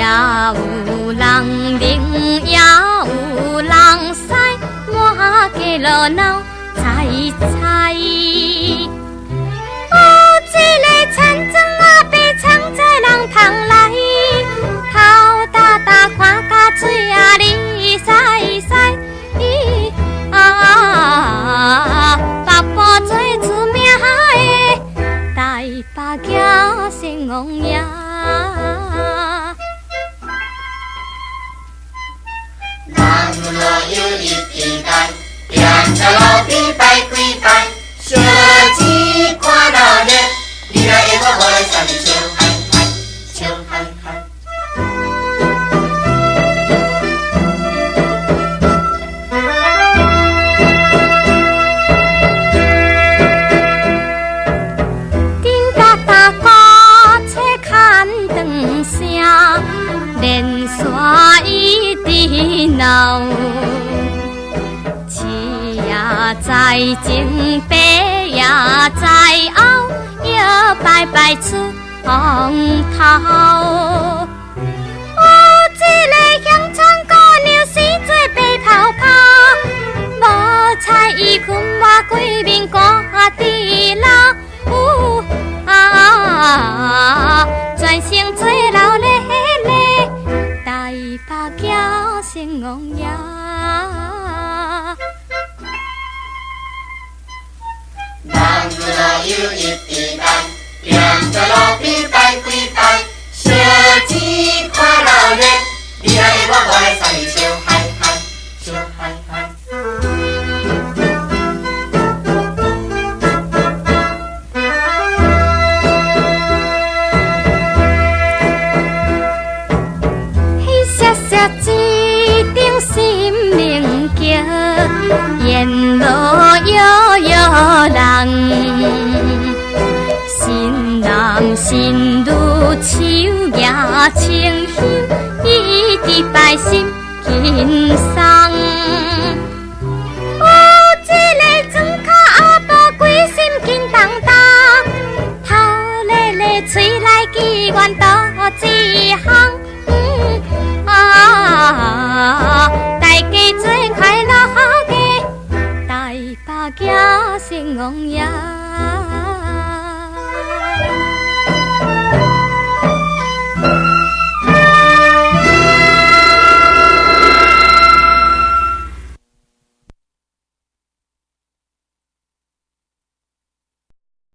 也有人冷，也有人屎，滿街路鬧彩彩。有一个田庄阿伯藏在人旁內，頭大大看甲喙仔哩屎屎。啊，北部最出名的台北行先王爺。人路有一支单，踮在路边拜几拜，小钱看闹热，你若会我，予来送你笑嗨嗨，笑嗨嗨。顶哒哒鼓吹牵长声，连线一直闹。七也在前，八也在後，搖擺擺出風頭。有一个鄉村姑娘生做白泡泡，無彩伊困我規面寒佇老。啊，全省做流咧咧，台北行先王爺。人路有一支单，踮在路邊拜幾拜，小錢看鬧熱，你若會我，我來送你笑嗨嗨，笑嗨嗨。彼雪雪一頂新明橋，沿路搖搖人，新男新女手舉清香，一直拜心輕鬆。有一个庄跤阿婆規心緊當當，頭咧咧喙內機關多一項。